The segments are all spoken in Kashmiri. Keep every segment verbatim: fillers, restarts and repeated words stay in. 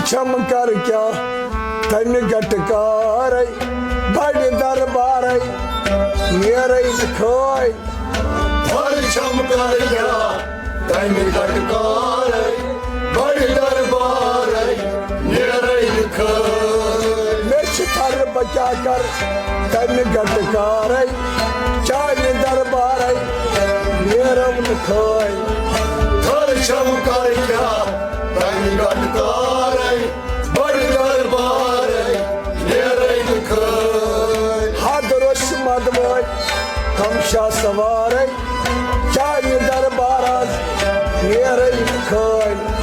چھم کر کیا تمہِ گٹہٕ کارے، بڑِ دربارے نیرے نہٕ کھٲلۍ۔ تھر چھم کر کیا تمہِ گٹہٕ کارے، بڑِ دربارے نیرے نہٕ کھٲلۍ۔ مےٚ چھِ تھر، بہٕ کیٛاہ کر تمہِ گٹہٕ کارے، چانہِ دربارے نیرو نہٕ کھٲلۍ۔ تھر چھم کر کیا تمہِ گٹہٕ کارے، بڑِ دربارے نیرے نہٕ کھٲلۍ۔ حضرت مدوٲلۍ کم شاہ سوارے، چانہِ دربارس نیرے نہٕ کھٲلۍ۔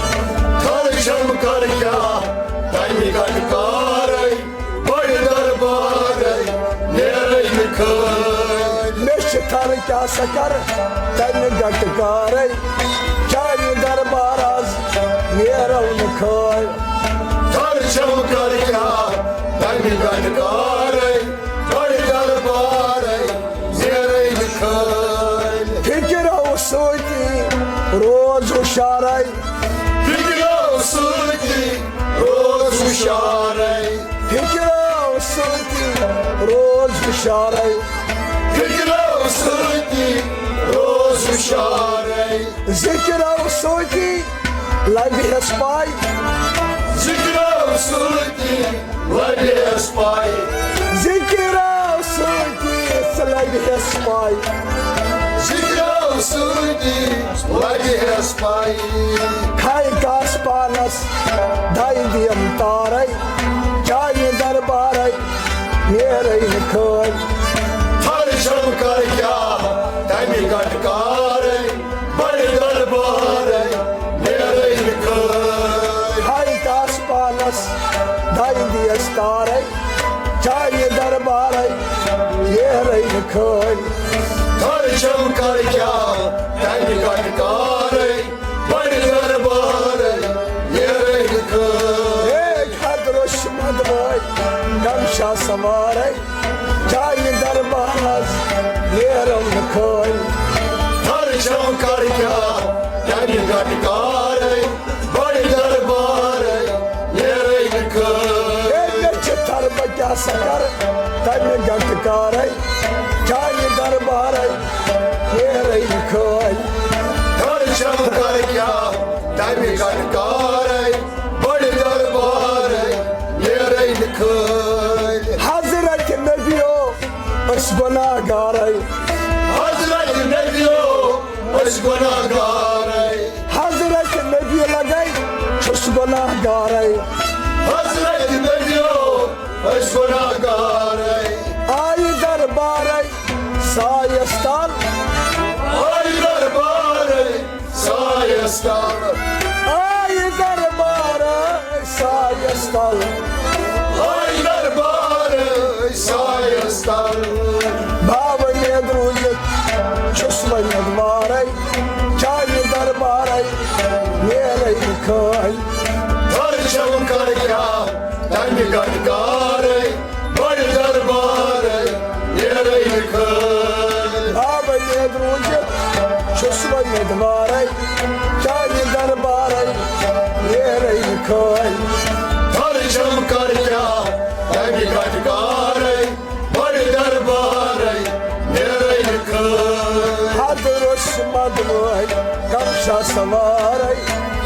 تھر چھم کر کیا تمہِ گٹہٕ کارے، بڑِ دربارے نیرے نہٕ کھٲلۍ۔ مےٚ چھِ تھر، کیٛاہ سا کر تمہِ گٹہٕ کارے، چانہِ دربارس نیرو نہٕ کھٲلۍ۔ تھر چھم کر کیا تمہِ گٹہٕ کارے، بڑِ دربارے نیرے نہٕ کھٲلۍ۔ فکرو سۭتی روز ہُشارے، فکرو سۭتی روز ہُشارے۔ فکرو سۭتی روز ہُشارے۔ فکرو سۭتی روز ہُشارے۔ ذکرو سۭتی لبہِ ہس پاے۔ ذکرو سۭتی لبہِ ہس پاے۔ ذکرو سۭتی لبہِ ہس پاے۔ ذکرو سۭتی لبہِ ہس پاے۔ کھاے کاس پانس داے دیم تارے، چانہِ دربارے نیرے نہٕ کھٲلۍ۔ تھر چھم کر کیا تمہِ گٹہٕ کارے، بڑِ دربارے نیرے نہٕ کھٲلۍ۔ کھاے کاس پانس داے دیس تارے، چانہِ دربارے نیرے نہٕ کھٲلۍ۔ تھر چھم کر کیا تمہِ گٹہٕ کارے، بڑِ دربارے نیرے نہٕ کھٲلۍ۔ ہے حضرت مدوٲلۍ کم شاہ سوارے، چانہِ دربارس نیرو نہٕ کھٲلۍ۔ تھر چھم کر کیا تمہِ گٹہٕ کارے، بڑِ دربارے نیرے نہٕ کھٲلۍ۔ ہے مےٚ چھِ تھر، بہٕ کیٛاہ سا کر تمہِ گٹہٕ کارے، چانہِ دربارے نیرے نہٕ کھٲلۍ۔ تھر چھم کر کیا تمہِ گٹہٕ کارے، بڑِ دربارے نیرے نہٕ کھٲلۍ۔ حضرت نبیو، أسۍ گۄناہ گارے۔ حضرت نبیو، أسۍ گۄناہ گارے۔ حضرت نبی لگے، چھُس گۄناہ گارے۔ حضرت نبیو، أسۍ گۄناہ گارے۔ آیہِ دربارے سایس تل۔ آیہِ دربارے سایس تل۔ آیہِ دربارے سایس تل۔ آیہِ دربارے سایس تل۔ بابا مےٚ روٗزِتھ چھُس وۄنۍ وارے، چانہِ دربارے نیرے نہٕ کھٲلۍ۔ تھر چھم کر کیا تمہِ گٹہٕ کارے، بڑِ دربارے نیرے نہٕ کھٲلۍ۔ بابا مےٚ روٗزِتھ چھُس وۄنۍ وارے، چانہِ دربارے نیرے نہٕ کھٲلۍ۔ تھر چھم کر کیا تمہِ گٹہٕ کارے، بڑِ دربارے نیرے نہٕ کھٲلۍ۔ حضرت مدوٲلۍ کم شاہ سوارے،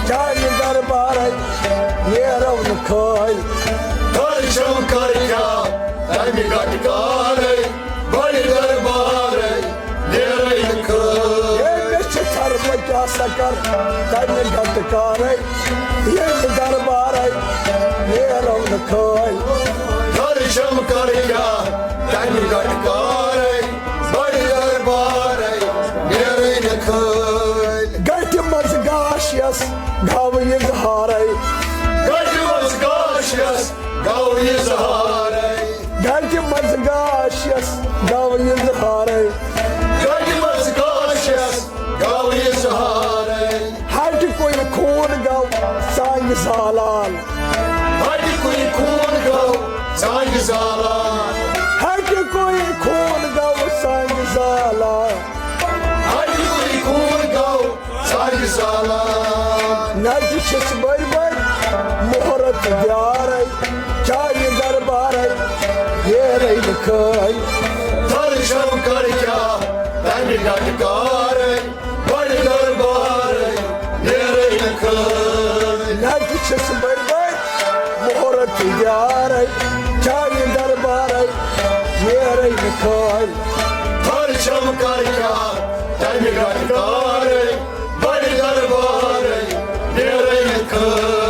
چانہِ دربارے نیرو نہٕ کھٲلۍ۔ تھر چھم کر کیا تمہِ گٹہٕ کارے، بڑِ دربارے نیرے نہٕ کھٲلۍ۔ ہے مےٚ چھِ تھر، بہٕ کیٛاہ سا کر تمہِ گٹہٕ کارے، ییٚمہِ دربارے نیرو نہٕ کھٲلۍ۔ تھر چھم کر کیا تمہِ گٹہٕ کارے، بڑِ دربارے نیرے نہٕ کھٲلۍ۔ گٹہِ منٛز گاش یس گاو اظہارے۔ گٹہِ منٛز گاش یس گاو اظہارے۔ گٹہِ منٛز گاش یس گاو اظہارے۔ گٹہِ منٛز گاش یس گاو اظہارے۔ ہٹہِ کوٚر خوٗن گوٚو سانہِ زالان۔ ہٹہِ کوٚر خوٗن گوٚو سانہِ زالان۔ ہٹہِ کوٚر خوٗن گوٚو سانہِ زالان۔ ہٹہِ کوٚر خوٗن گوٚو سانہِ زالان۔ نَتہٕ چھِس بٔرۍ بٔرۍ مُہرت دیارے، چانہِ دربارے نیرے نہٕ کھٲلۍ۔ تھل چھم کر کیٛاہ تمہِ گٹہٕ کارے، بڑِ دربارے نیرے نہٕ کھٲلۍ۔ نتہٕ چھِس بٔڑۍ بٔڑۍ مُہرت دیارے، چانہِ دربارے نیرے نہٕ کھٲلۍ۔ تھل چھم کر کیٛاہ تمہِ گٹہٕ کارے، بڑِ دربارے نیرے نہٕ کھٲلۍ۔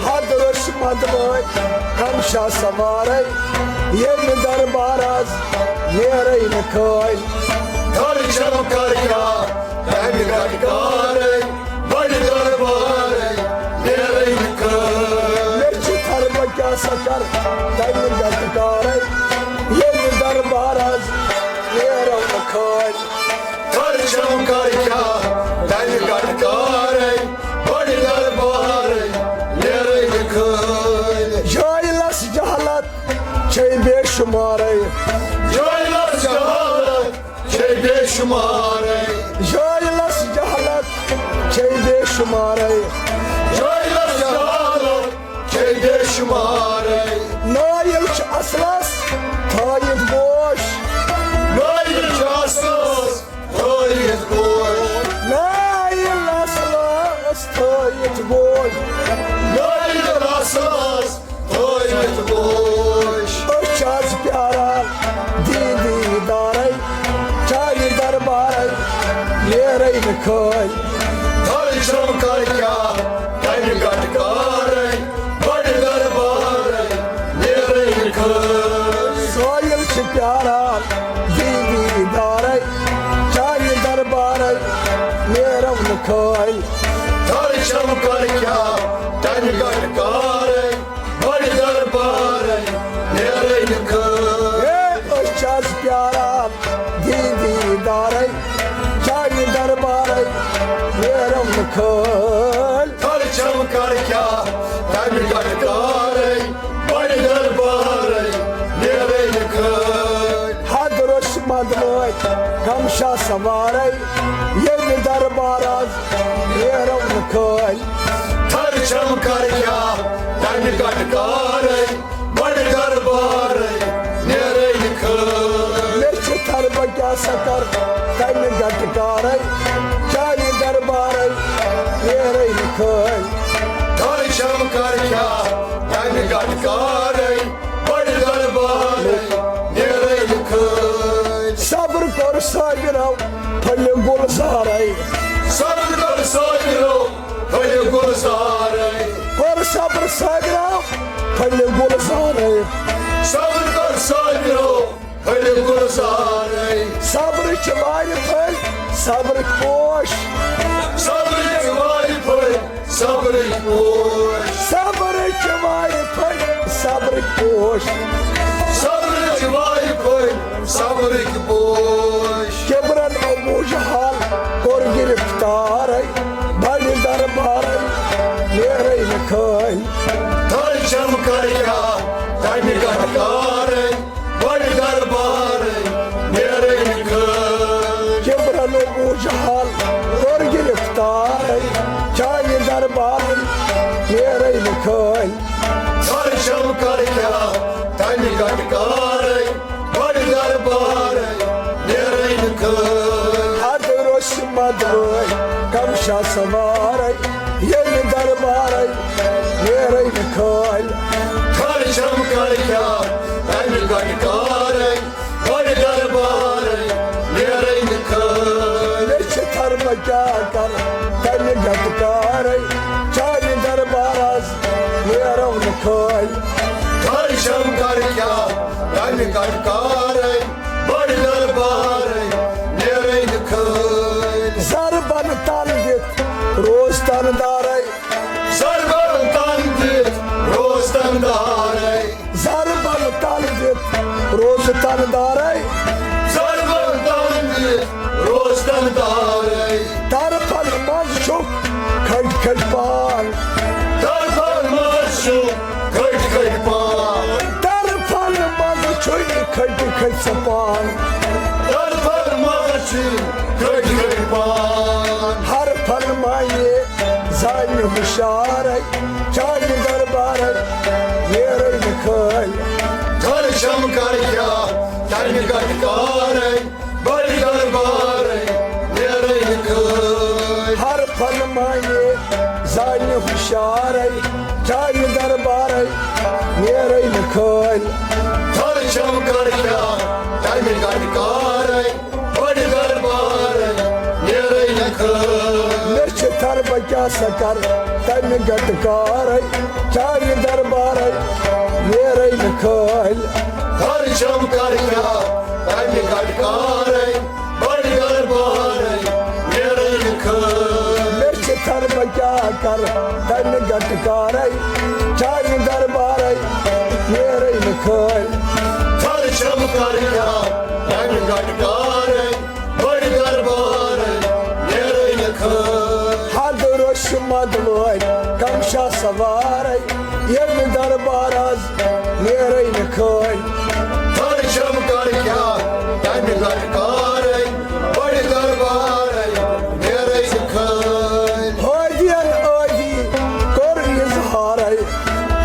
حضرت مدوٲے کم شاہ سوارے، ییٚمہِ دربار از نیرے نہٕ کھٲلۍ۔ تھل چھم کر کیٛاہ تمہِ گٹہٕ کارے، بڑِ دربارے نیرے نہٕ کھٲلۍ۔ مےٚ چھُ تھل بہٕ کیٛاہ سا کر تمہِ گٹہٕ کارے، ییٚمہِ دربار از نیرو نہٕ کھٲلۍ۔ تھل چھم کر کیٛاہ تمہِ گٹہٕ کارے، بڑِ دربارے نیرے نہٕ کھٲلۍ۔ جٲہلس جہالت چھے بے شمارے۔ جٲہلس جہالت چھے بے شمارے۔ جٲہلس جہالت چھے بے شمارے۔ جٲہلس جہالت چھے بے شمارے۔ نٲیِل چھُ اصلس تھٲیِتھ گوش۔ نٲیِل چھُ اصلس تھٲیِتھ گوش۔ نٲیِل اصلس تھٲیِتھ گوش۔ نٲیِل اصلس تھٲیِتھ گوش۔ أسۍ چھِ آز پیاران دیٖدی دارے، چانہِ دربارے نیرے نہٕ کھٲلۍ۔ تھل چھم کر کیٛاہ تمہِ گٹہٕ کارے، بڑِ دربارے نیرے نہٕ کھٲلۍ۔ سٲیِل چھِ پیاران دیٖدی دارے، چانہِ دربارے نیرو نہٕ کھٲلۍ۔ تھل چھم کر کیٛاہ تمہِ گٹہٕ کارے، بڑِ دربارے نیرے نہٕ کھٲلۍ۔ ہے، أسۍ چھِ آز پیاران دیٖدی دارے، چانہِ دربارے نیرو نہٕ کھٲلۍ۔ تھل چھم کر کیٛاہ تمہِ گٹہٕ کارے، بڑِ دربارے نیرے نہٕ کھٲلۍ۔ حضرت مدوٲے کم شاہ سوارے، ییٚمہِ دربار از نیرو نہٕ کھٲلۍ۔ تھل چھم کر کیٛاہ تمہِ گٹہٕ کارے، بڑِ دربارے نیرے نہٕ کھٲلۍ۔ مےٚ چھُ تھل بہٕ کیٛاہ سا کر تمہِ گٹہٕ کارے، چانہِ دربارے نیرے نہٕ کھٲلۍ۔ تھل چھم کر کیٛاہ تمہِ گٹہٕ کارے، بڑِ دربارے نیرے نہٕ کھٲلۍ۔ صبر کوٚر صٲبرو پھٔلہِ گُلزارے۔ صبر کوٚر صٲبرو پھٔلہِ گُلزارے۔ کوٚر صبر صٲبرو پھٔلہِ گُلزارے۔ صبر کوٚر صٲبرو پھٔلہِ گُلزارے۔ صبرٕکۍ چھِ وارِ پھٔلۍ، صبرٕکۍ پوش۔ صبرٕکۍ چھِ وارِ پھٔلۍ، صبرٕکۍ پوش۔ صبرٕکۍ چھِ وارِ پھٔلۍ، صبرٕکۍ پوش۔ صبرٕکۍ چھِ وارِ پھٔلۍ، صبرٕکۍ پوش۔ کِبرن ابو جہل کوٚر گرفتارے، بڑِ دربارے نیرے نہٕ کھٲلۍ۔ تھل چھم کر کیٛاہ تمہِ گٹہٕ کارے، بڑِ دربارے نیرے نہٕ کھٲلۍ۔ کِبرن ابو جہل کوٚر گرفتارے، چانہِ دربارے نیرے نہٕ کھٲلۍ۔ تھل چھم کر کیٛاہ تمہِ گٹہٕ کارے، بڑِ دربارے نیرے نہٕ کھٲلۍ۔ حضرت مدوٲے کم شاہ سوارے، ییٚمہِ دربارے نیرے نہٕ کھٲلۍ۔ تھل چھم کر کیٛاہ تمہِ گٹہٕ کارے، بڑِ دربارے نیرے نہٕ کھٲلۍ۔ مےٚ چھِ تھل بہٕ کیٛاہ کر تمہِ گٹہٕ کارے، چانہِ دربار از نیرو نہٕ کھٲلۍ۔ تھل چھم کر کیٛاہ تمہِ گٹہٕ کارے، بڑِ دربارے نیرے نہٕ کھٲلۍ۔ زر بن تن دِتھ روز تن دارے۔ زر بن تن دِتھ روز تن دارے۔ زر بن تن دِتھ روز تن دارے۔ زر بن تن دِتھ روز تن دارے۔ طرفن منٛز چھُکھ کھٔٹۍ کھٔٹۍ پان۔ طرفن منٛز چھُکھ کھٔٹۍ کھٔٹۍ پان۔ طرفن منٛز چھُے کھٔٹۍ کھٔٹۍ ژٕ پان۔ طرفن منٛز چھُے کھٔٹۍ کھٔٹۍ پان۔ حرفن معنی زانہِ ہُشارے، چانہِ دربارے نیرے نہٕ کھٲلۍ۔ تھر چھم کر کیٛاہ تمہِ گٹہٕ کارے، بڑِ دربارے نیرے نہٕ کھٲلۍ۔ ہر فن معنی زانہِ ہُشارے، چانہِ دربارے نیرے نہٕ کھٲلۍ۔ تھر چھم کر کیٛاہ تمہِ گٹہٕ کارے، بڑِ دربارے نیرے نہٕ کھٲلۍ۔ مےٚ چھِ تھر بہٕ کیٛاہ سا کر تمہِ گٹہٕ کارے، چانہِ دربارے نیرے نہٕ کھٲلۍ۔ تھر چھم کر کیٛاہ تمہِ گٹہٕ کارے، بڑِ دربارے نیرے نہٕ کھٲلۍ۔ مےٚ چھِ تھر بہٕ کیٛاہ کر تمہِ گٹہٕ کارے، چانہِ دربارے نیرے نہٕ کھٲلۍ۔ تھر چھم کر کیٛاہ تمہِ گٹہٕ کارے، بڑِ دربارے نیرے نہٕ کھٲلۍ۔ حد روٚش مدوٲرۍ کم شاہ سوارے، ییٚمہِ دربار از نیرے نہٕ کھٲلۍ۔ تھر چھم کر کیٛاہ تمہِ گٹہٕ کارے، بڑِ دربارے نیرے نہٕ کھٲلۍ۔ ہٲدین ٲدی کوٚر اظہارے۔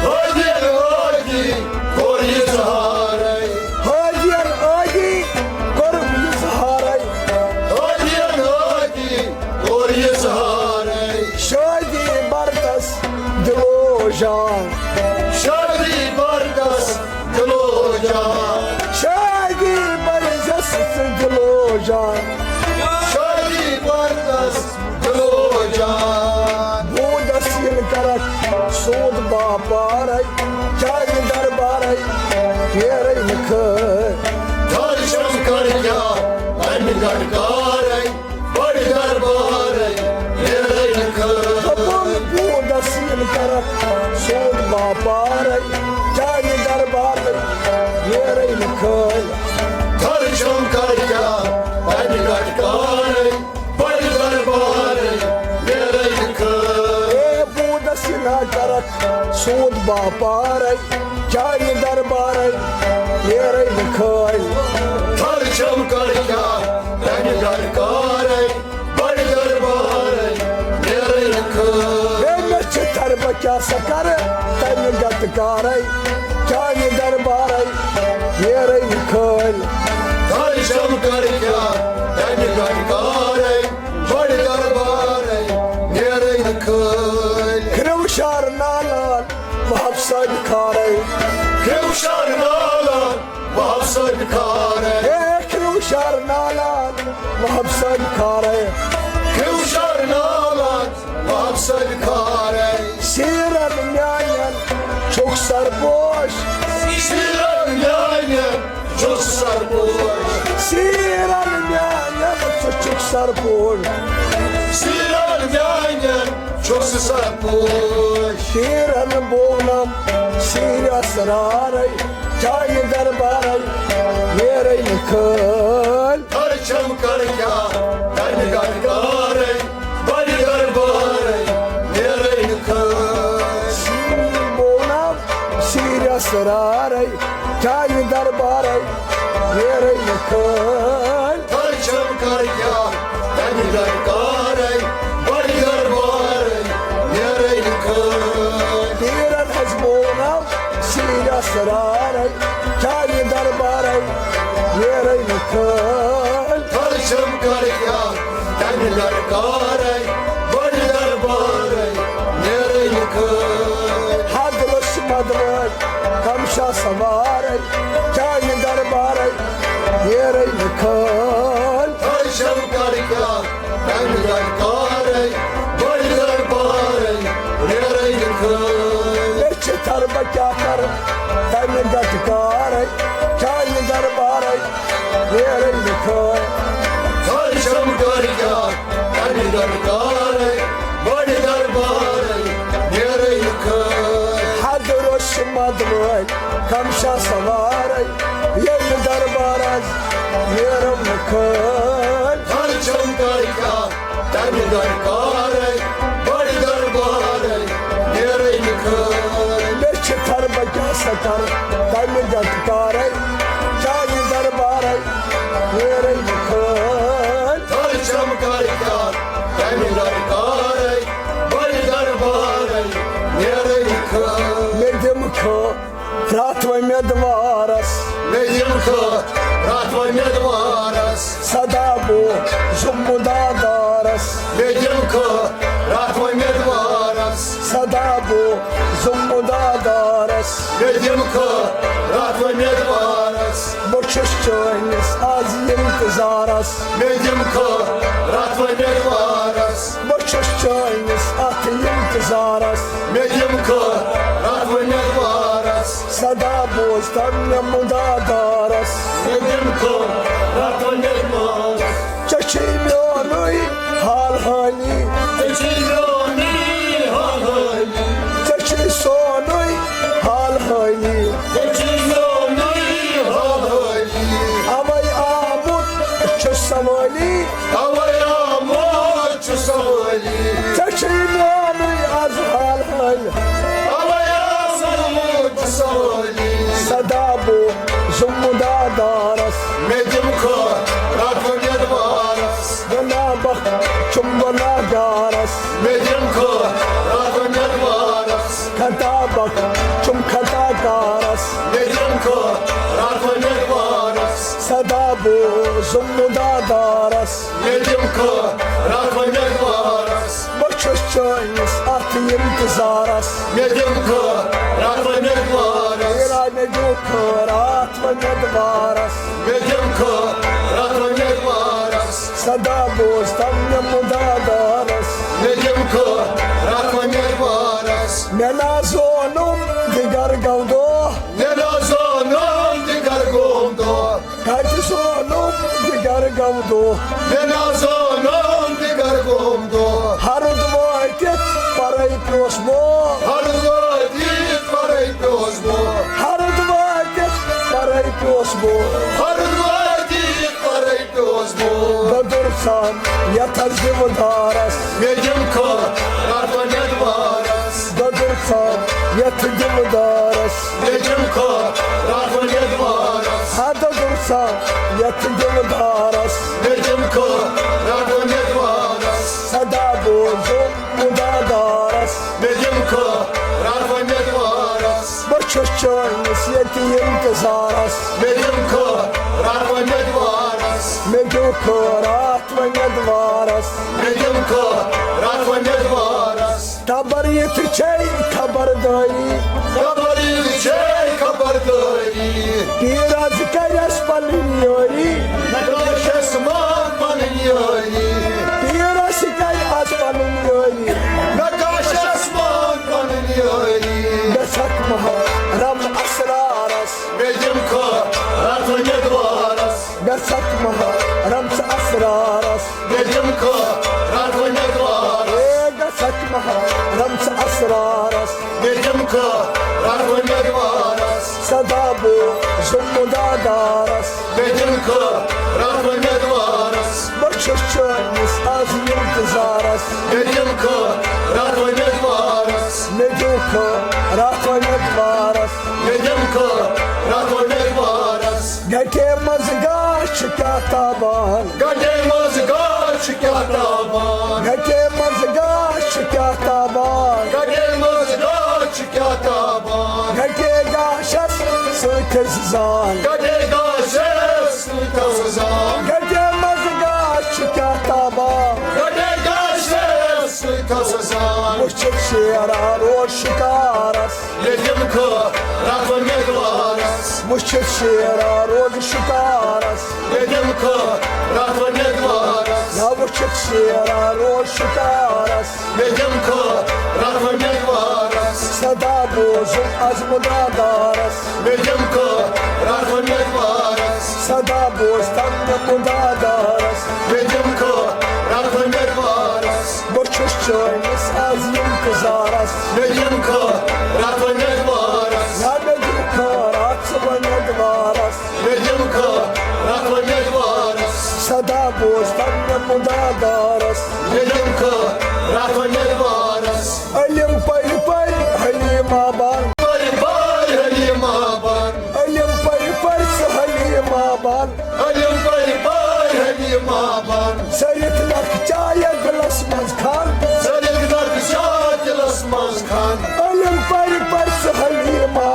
ہٲدین ٲدی کوٚر اظہارے۔ ہٲدین ٲدی کوٚر اظہارے۔ ہٲدین ٲدی کوٚر اظہارے۔ شٲدی بردس دِلو جان۔ شٲدی بردس دِلو جان۔ شٲدی بردس دِلو جان۔ شٲدی بردس دِلو جان۔ بودس یِن کرکھ سود باپارے، چانہِ دربارے نیرے نہٕ کھٲلۍ۔ تھر چھم کر کیٛاہ تمہِ گٹہٕ کارے، بڑِ دربارے نیرے نہٕ کھٲلۍ۔ دوٚپُن بودس یِن کرکھ سود باپارے، چانہِ دربارے نیرے نہٕ کھٲلۍ۔ تھر چھم کر کیٛاہ تمہِ گٹہٕ کارے، بڑِ دربارے نیرے نہٕ کھٲلۍ۔ اے بودس یِن کرکھ سود باپارے، چانہِ دربارے نیرے نہٕ کھٲلۍ۔ تھر چھم کر کیٛاہ تمہِ گٹہٕ کارے، بڑِ دربارے نیرے نہٕ کھٲلۍ۔ ہے، مےٚ چھِ تھر بہٕ کیٛاہ سا کرٕ تمہِ گٹہٕ کارے، چانہِ دربارے نیرے نہٕ کھٲلۍ۔ تھر چھم کر کیٛاہ تمہِ گٹہٕ کارے، بڑِ دربارے نیرے نہٕ کھٲلۍ۔ کھرٛو شار نالان وہب صٲبۍ کھارے۔ کھرٛو شار نالان وہب صٲبۍ کھارے۔ ہے کھرٛو شار نالان وہب صٲبۍ کھارے۔ کھرٛو شار نالان وہب صٲبۍ کھارے۔ سیرن میانٮ۪ن چھُکھ سرپوش۔ سیرن میانٮ۪ن چھُکھ سرپوش۔ سیرن میانٮ۪ن ژٕ چھُکھ سرپوش۔ سیرن میانٮ۪ن چھُکھ سرپوش۔ سیرن بونم سیرِ اسرارے، چانہِ دربارے نیرے نہٕ کھٲلۍ۔ تھر چھم کر کیٛاہ تمہِ گٹہٕ کارے، بڑِ دربارے نیرے نہٕ کھٲلۍ۔ بونم سیرِ اسرارے، چانہِ دربارے نیرے نہٕ کھٲلۍ۔ تھر چھم کر کیٛاہ تمہِ گٹہٕ کارے، بڑِ دربارے نیرے نہٕ کھٲلۍ۔ پیرن حظ بونم سیرِ اسرارے، چانہِ دربارے نیرے نہٕ کھٲلۍ۔ تھر چھم کر کیٛاہ تمہِ گٹہٕ کارے، بڑِ دربارے نیرے نہٕ کھٲلۍ۔ حد روٚش مدوٲرۍ کم شاہ سوارے، چانہِ دربارے نیرے نہٕ کھٲلۍ۔ تھر چھم کر کیٛاہ تمہِ گٹہٕ کارے، بڑِ دربارے نیرے نہٕ کھٲلۍ۔ مےٚ چھِ تھر بہٕ کیٛاہ کرٕ تمہِ گٹہٕ کارے، چانہِ دربارے نیرے نہٕ کھٲلۍ۔ تھر چھم کر کیٛاہ تمہِ گٹہٕ کارے، بڑِ دربارے نیرے نہٕ کھٲلۍ۔ حد روٚش مدوٲرۍ کم شاہ سوارے، ییٚمہِ دربارس نیرم نہٕ کھٲلۍ۔ تھر چھم کر کیٛاہ تمہِ گٹہٕ کارے، بڑِ دربارے نیرے نہٕ کھٲلۍ۔ مےٚ چھِ تھر بہٕ کیٛاہ سا کرٕ تمہِ گٹہٕ کارے، چانہِ دربارے نیرے نہٕ کھٲلۍ۔ تھر چھم کر کیٛاہ تمہِ گٹہٕ کارے، بڑِ دربارے نیرے نہٕ کھٲلۍ۔ مےٚ دِم خٲر راتھ وۄمیدوارس۔ مےٚ دِم خٲر راتھ وۄمیدوارس۔ سدا بوز ذمہٕ دارس۔ مےٚ دِم خٲر راتھ وۄمیدوارس۔ سدا بوز ذمہٕ دارس۔ مےٚ دِم خٲر راتھ وۄمیدوارس۔ بہٕ چھُس چٲنِس از انتظارس۔ مےٚ دِم خٲر راتھ وۄمیدوارس۔ بہٕ چھُس چٲنِس اتھ انتظارس۔ مےٚ دِم خٲر راتھ وۄمیدوارس۔ سدا بوز تم مےٚ مُدادارس۔ مےٚ دِم خٲر راتھ وۄمیدوارس۔ ژےٚ چھُے میونُے حال حٲلی۔ ژےٚ چھُے میونُے حال حٲلی۔ ژےٚ چھُے سونُے حال حٲلی۔ ژےٚ چھُے میونُے حال حٲلی۔ اوے آمُت چھُ سوٲلی۔ اوے آمُت چھُ سوٲلی۔ ژےٚ چھُے میونُے از حال حٲلی۔ اوے آمُت چھُ سوٲلی۔ سدا بوز ذمہٕ دارس۔ مےٚ دِم خٲر راتھ وۄمیدوارس۔ گۄناہ بخش چھُم گۄناہ گارس۔ مےٚ دِم خٲر راتھ وۄمیدوارس۔ خطا بخش چھُم خطا کارس۔ مےٚ دِم خٲر راتھ وۄمیدوارس۔ سدا بوز ذمہٕ دارس۔ مےٚ دِم خٲر راتھ وۄمیدوارس۔ بہٕ چھُس چٲنِس اتھ انتظارس۔ مےٚ دِم خٲر راتھ وۄمیدوارس۔ میرا مےٚ دِم خٲر راتھ وۄمیدوارس۔ مےٚ دِم خٲر راتھ وۄمیدوارس۔ سدا بوز تم مےٚ مُدادارس۔ مےٚ دِم خٲر راتھ وۄمیدوارس۔ مےٚ نا زونُم دِگر گوٚو دۄہ۔ مےٚ نا زونُم دِگر گوٚو دۄہ۔ کتہِ زونُم دِگر گوٚو دۄہ۔ مےٚ نا زونُم دِگر گوٚو دۄہ۔ ہرُد وٲتِتھ پرے پیوس بو۔ ہرُد وٲتِتھ پرے پیوس بو۔ ہرُد وٲتِتھ پرے پیوس بو۔ ہرُد وٲتِتھ پرے پیوس بو۔ دۄدُر ژھان یتھ دیودارس۔ مےٚ دِم خٲر راتھ وۄمیدوارس۔ دۄدُر ژھان یتھ دیودارس۔ مےٚ دِم خٲر راتھ وۄمیدوارس۔ ہا دۄدُر ژھان یتھ دیودارس۔ مےٚ دِم خٲر راتھ وۄمیدوارس۔ سدا بوز ذمہٕ دارس۔ مےٚ دِم خٲر راتھ وۄمیدوارس۔ بہٕ چھُس چٲنِس ییٚتہِ انتظارس۔ مےٚ دِم خٲر راتھ وۄمیدوارس۔ مےٚ دِم خٲر راتھ وۄمیدوارس۔ مےٚ دِم خٲر راتھ وۄمیدوارس۔ تبر یِتھ چھے خبردٲری۔ تبر یِتھ چھے خبردٲری۔ پیٖرس کرٮ۪س پنٕنۍ یٲری۔ نقاشس مان پنٕنۍ یٲری۔ پیٖرس کرٮ۪س پنٕنۍ یٲری۔ نقاشس مان پنٕنۍ یٲری۔ گژھکھ محرم اسرارس۔ مےٚ دِم خٲر راتھ وۄمیدوارس۔ گژھکھ محرم ژٕ اسرارس۔ مےٚ دِم خٲر راتھ وۄمیدوارس۔ اے گژھکھ محرم ژٕ اسرارس۔ مےٚ دِم خٲر راتھ وۄمیدوارس۔ سدا بوز ذمہٕ دارس۔ مےٚ دِم خٲر راتھ وۄمیدوارس۔ بہٕ چھُس چٲنِس از انتظارس۔ مےٚ دِم خٲر راتھ وۄمیدوارس۔ مےٚ دِم خٲر راتھ وۄمیدوارس۔ مےٚ دِم خٲر راتھ وۄمیدوارس۔ گٹے منٛز گاش چھُ کیٛاہ تابان؟ گٹے منٛز گاش چھُ کیٛاہ تابان؟ گٹے منٛز گاش چھُ کیٛاہ تابان؟ گٹے منٛز گاش چھُ کیٛاہ تابان؟ گٹے گاشس سۭتۍ ٲسۍ زان۔ گٹے گاشس سۭتۍ ٲسۍ زان۔ گٹے منٛز گاش چھُ کیٛاہ تابان؟ گٹے گاشس سۭتۍ ٲسۍ زان۔ وٕچھِتھ شیرا روز شکارس۔ مےٚ دِم خٲر راتھ وۄمیدوارس۔ وٕچھِتھ شیرا روز شکارس۔ مےٚ دِم خٲر راتھ وۄمیدوارس۔ یا وٕچھِتھ شیرا روز شکارس۔ مےٚ دِم خٲر راتھ وۄمیدوارس۔ سدا بوزُم از مُدادارس۔ مےٚ دِم خٲر راتھ وۄمیدوارس۔ سدا بوز تم مےٚ مُدادارس۔ مےٚ دِم خٲر راتھ وۄمیدوارس۔ بہٕ چھُس چٲنِس از انتظارس۔ مےٚ دِم خٲر راتھ وۄمیدوارس۔ یا مےٚ دِم خٲر راتھ ژٕ وۄمیدوارس۔ مےٚ دِم خٲر راتھ وۄمیدوارس۔ سدا بوز تم مےٚ مُدادارس۔ مےٚ دِم خٲر راتھ وۄمیدوارس۔ علم پٔرۍ پٔرۍ حلیما بن۔ پٔرۍ پٔرۍ حلیما بن۔ علم پٔرۍ پٔرۍ ژٕ حلیما بن۔ علم پٔرۍ پٔرۍ حلیما بن۔ ژٔرِتھ لکھ چاے دِلس منٛز کھن۔ ژٔرِتھ لکھ چاے دِلس منٛز کھن۔ علم پٔرۍ پٔرۍ ژٕ حلیما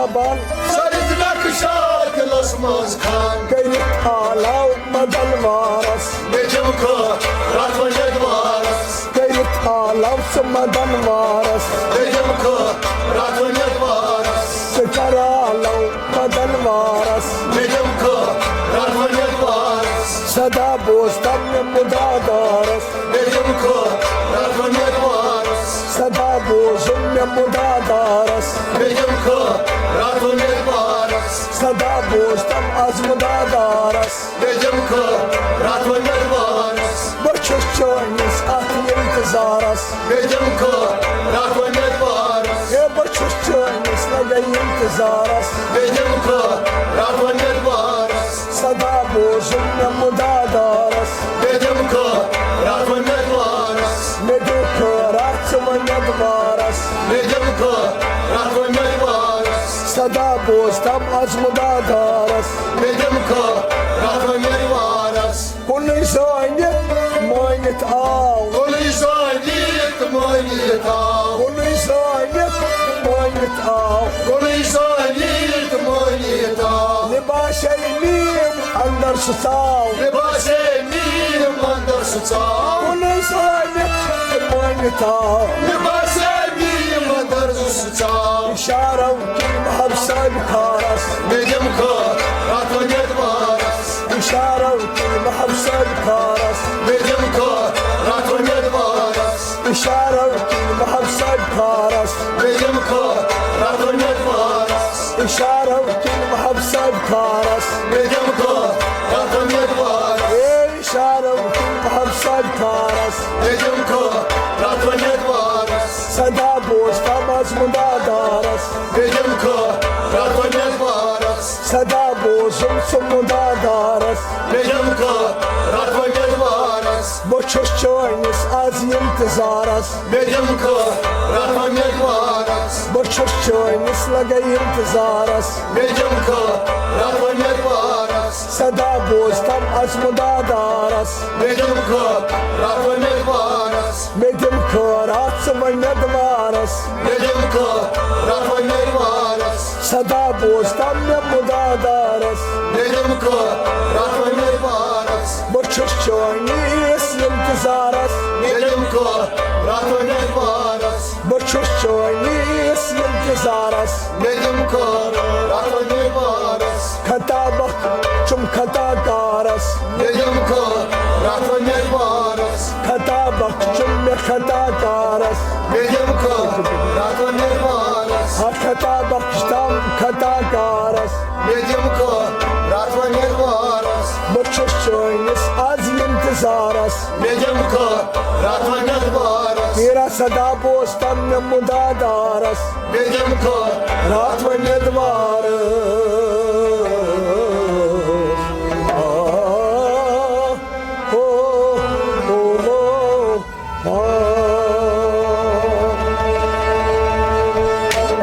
منٛز خان۔ کٔرِتھ آلو مدن وارس۔ بیٚیہِ دِمہٕ کھٲر راتھ وۄنۍ یتھ وارس۔ کٔرِتھ آلو ژٕ مدن وارس۔ بیٚیہِ دِمہٕ کھٲر راتھ وۄنۍ یتھ وارس۔ ژٕ کر آلو مدن وارس۔ بیٚیہِ دِمہٕ کھٲر راتھ وۄنۍ یتھ وارس۔ صدا بوز تم مےٚ مُدا دارس۔ بیٚیہِ دِمہٕ کھٲر راتھ وۄنۍ یتھ وارس۔ صدا بوزُم مےٚ مُدا دارس۔ بیٚیہِ دِمہٕ کھٲر راتھ وۄنۍ یتھ وارس۔ صدا بوز تم از مُدا دارس۔ بیٚیہِ دِمہٕ کھٲر راتھ وۄنۍ یتھ وارس۔ بہٕ چھُس چٲنِس اتھ انتظارس۔ بیٚیہِ دِمہٕ کھٲر راتھ وۄنۍ یتھ وارس۔ ہے بہٕ چھُس چٲنِس لگے انتظارس۔ بیٚیہِ دِمہٕ کھٲر راتھ وۄنۍ یتھ وارس۔ صدا بوزُم مےٚ مُدا دارس۔ بیٚیہِ دِمہٕ کھٲر راتھ وۄنۍ یتھ وارس۔ مےٚ دِیُو خٲرات ژٕ وۄنۍ یتھ وارس۔ بیٚیہِ دِمہٕ کھٲر راتھ وۄنۍ یتھ وارس۔ صدا بوز تم از مُدا دارس۔ بیٚیہِ دِمہٕ کھٲر راتھ وۄنۍ یتھ وارس۔ کُنُے زٲنِتھ مٲنِتھ آو۔ کُنُے زٲنِتھ مٲنِتھ آو۔ کُنُے زٲنِتھ مٲنِتھ آو۔ کُنُے زٲنِتھ مٲنِتھ آو۔ لباسے میٖم اندر سُہ ژاو۔ لباسے میٖم اندر سُہ ژاو۔ کُنُے زٲنِتھ مٲنِتھ آو۔ لباسے میٖم اندر سُہ ژاو۔ اشارو کِنۍ محب صٲب خارس۔ بیٚیہِ دِمہٕ کھٲر راتھ وۄنۍ یتھ وارس۔ اشارو کِنۍ محب صٲب خارس۔ بیٚیہِ دِمہٕ کھٲر راتھ وۄنۍ یتھ وارس۔ اشارو کِنۍ محب صٲب خارس۔ بیٚیہِ دِمہٕ کھٲر راتھ وۄنۍ یتھ وارس۔ اشارو کِنۍ محب صٲب خارس۔ بیٚیہِ دِمہٕ کھٲر راتھ وۄنۍ یتھ وارس۔ اے اشارو کِنۍ محب صٲب خارس۔ بیٚیہِ دِمہٕ کھٲر راتھ وۄنۍ یتھ وارس۔ صدا بوز تم از مُدا دارس۔ بیٚیہِ دِمہٕ کھٲر راتھ وۄنۍ یتھ وارس۔ صدا بوزُم ژٕ مُدا دارس۔ بیٚیہِ دِمہٕ کھٲر راتھ وۄنۍ یتھ وارس۔ بہٕ چھُس چٲنِس از انتظارس۔ بیٚیہِ دِمہٕ کھٲر راتھ وۄنۍ یتھ وارس۔ بہٕ چھُس چٲنِس لگے انتظارس۔ بیٚیہِ دِمہٕ کھٲر راتھ وۄنۍ یتھ وارس۔ صدا بوز تم از مُدا دارس۔ بیٚیہِ دِمہٕ کھٲر راتھ وۄنۍ یتھ وارس۔ مےٚ دِم خٲرات ژٕ وۄنۍ مےٚ دُبارس۔ بیٚیہِ دِمہٕ کھٲر راتھ وۄنۍ یتھ وارس۔ صدا بوز تم مےٚ مُدا دارس۔ بیٚیہِ دِمہٕ کھٲر راتھ وۄنۍ یتھ وارس۔ بہٕ چھُس چٲنِس انتظارس۔ بیٚیہِ دِمہٕ کھٲر راتھ وۄنۍ یتھ وارس۔ بہٕ چھُس چٲنِس انتظارس۔ بیٚیہِ دِمہٕ کھٲر راتھ وۄنۍ یتھ وارس۔ خطا بخش چھُم خطا کارس۔ بیٚیہِ دِمہٕ کھٲر راتھ وۄنۍ یتھ وارس۔ خطا بخش چھُم مےٚ خطا کارس۔ بیٚیہِ دِمہٕ کھٲر راتھ وۄنۍ یتھ وارس۔ ہا خطا بخش تم خطا کارس۔ بیٚیہِ دِمہٕ کھٲر راتھ وۄنۍ یتھ وارس۔ بہٕ چھُس چٲنِس از انتظارس۔ بیٚیہِ دِمہٕ کھٲر راتھ وۄنۍ یتھ وارس۔ تیرا صدا بوز تم مےٚ مُدا دارس۔ بیٚیہِ دِمہٕ کھٲر راتھ وۄنۍ مےٚ دُبارس۔